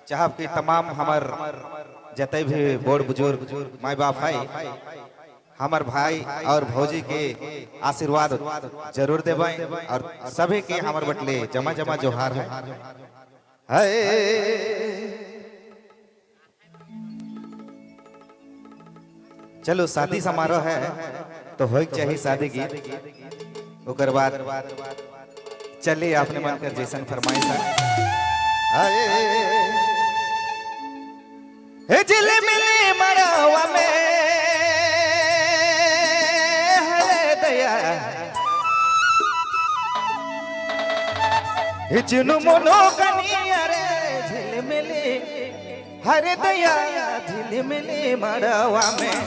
चाहब कि तमाम हमर जते भी बड़ बुजुर्ग माई बाप है, हमर भाई और भौजी के आशीर्वाद जरूर देवें और सभी के हमर बटले जमा जमा जोहार है। चलो शादी समारोह है तो हो चाहिए शादी गीत, ओकर बाद चलिए अपने मन कर जैसन फरमाइश है। हे झिलमिली मड़वा में हरे दया, हे चुनु मुनु कनिया रे झिलमिली हरे दया, झिलमिली मड़वा में।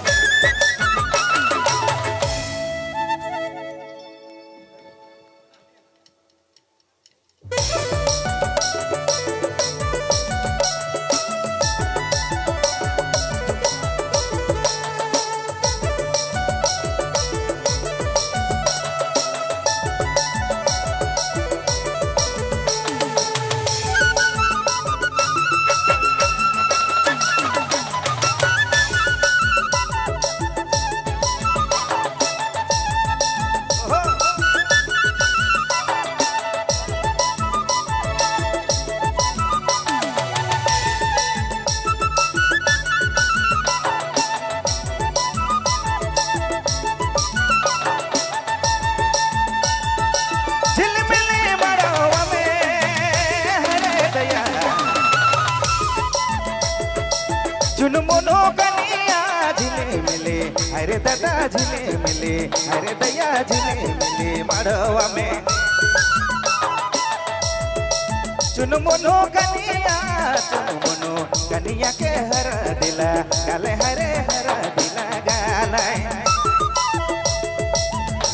झिलमिली मड़वा में हरे दया, चुनमुनो कनिया झिलमिली हरे दादा, झिलमिली हरे दया, झिलमिली मड़वा में। चुनमुनो कनिया, चुनमुनो कनिया के हर दिला गाले, हरे हर दिला गाले।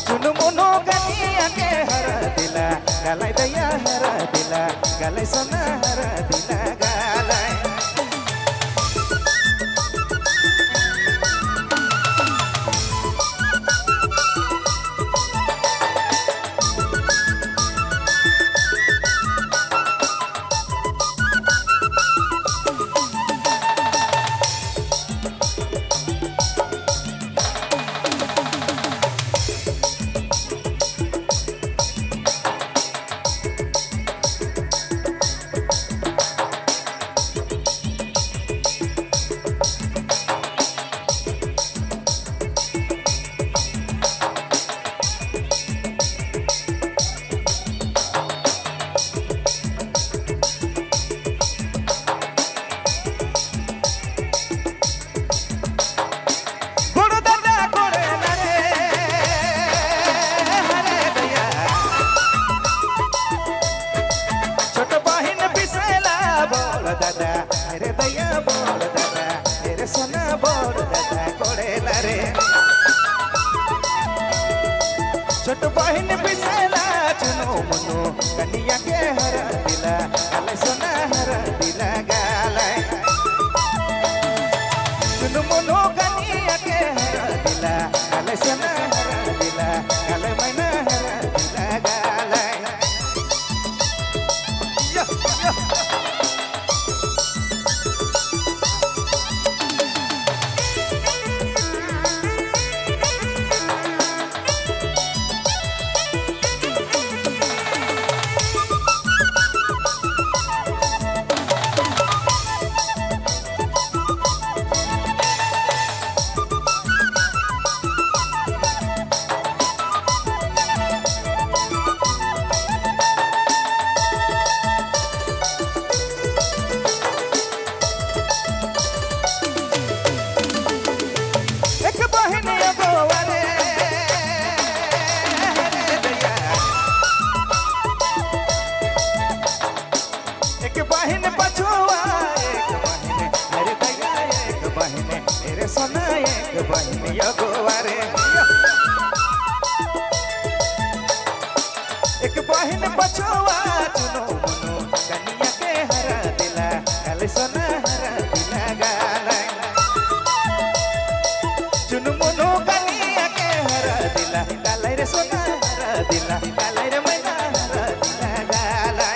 चुनमुनो कनिया के हर दिला गाले, दया हर दिला गाले, सोना हर दिला गाले। गुरु दादा कोड़े नरे हरे दया, छोट बहिन बिसेला बोल दादा हरे दया, बोल दादा हरे सोना, बोल दादा कोड़े रे। छोट बहिन बिसेला चुनो मुनो कनिया के हर दिला गाले, सोना हर दिला गाले। चुनु मुनु कनिया के हर दिला गाले, सोना हर दिला गाले, मैना हर दिला गाले। या, या। एक बहन अगोवा रे हरे दया, एक बहन पछुआ, एक बहन हरे दया, एक बहन रे सोना, एक बहन अगोवा रे। एक बहन पछुआ चुनो मुनो कनिया के हरा दिला गाले, सोना हरा दिला गाले। चुनमुनो कनिया के हरा दिला गाले रे सोना हरा दिला गाले रे मैना हरा दिला गाले।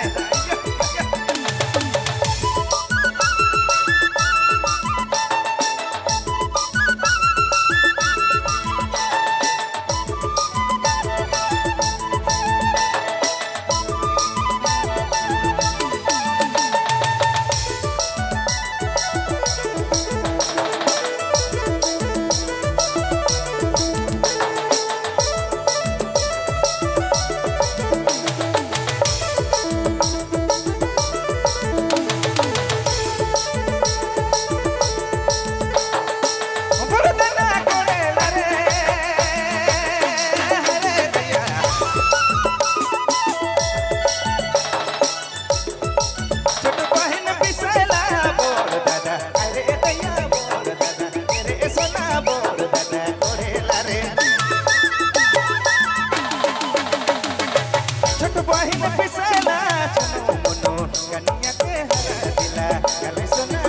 बहिन पिसला, चुनु मुनु कनिया के हरदिला, कल सोना।